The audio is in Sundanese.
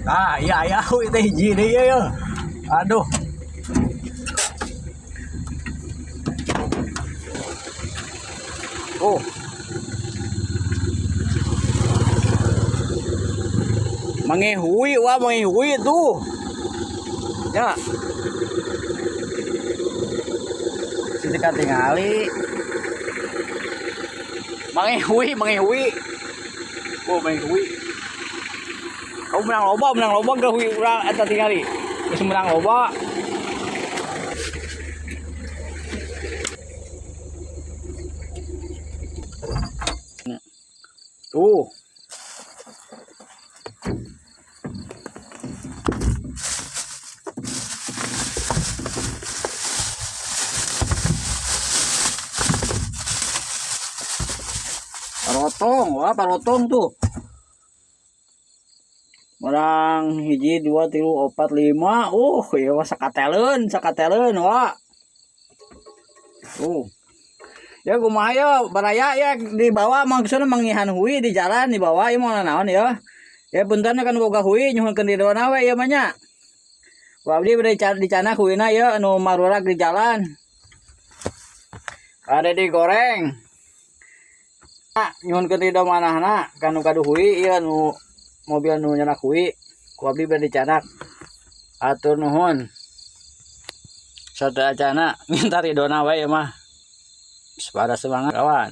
Ah, iya iya hui teh hiji deui ya. Aduh. Oh. Mangihui wah mangihui tuh. Ya. Siti katingali. Mangihui, mangihui. Oh, mangihui. Kamu menang loba gak hui urang eta tingali. Geus menang loba. Tuh. Parotong, wah parotong tuh. Menang hiji, dua, tilu, opat, lima. Iya wah sakateleun, sakateleun wah. Tuh. Ya kumaha ya baraya ya di bawah maksudna mangihan hui di jalan di bawah ieu moal naon ya. Ya punten kan boga hui nyuhunkeun di dona we ieu mah nya. Ku abdi bade dicanak huina ya anu marurak di jalan. Ada digoreng. Nah, nyuhunkeun di manahna kanu gaduh hui ieu anu mobil nu nyanak hui ku abdi bade dicanak. Atur nuhun. Sateuacana minta ridona we ieu mah. Pada semangat kawan.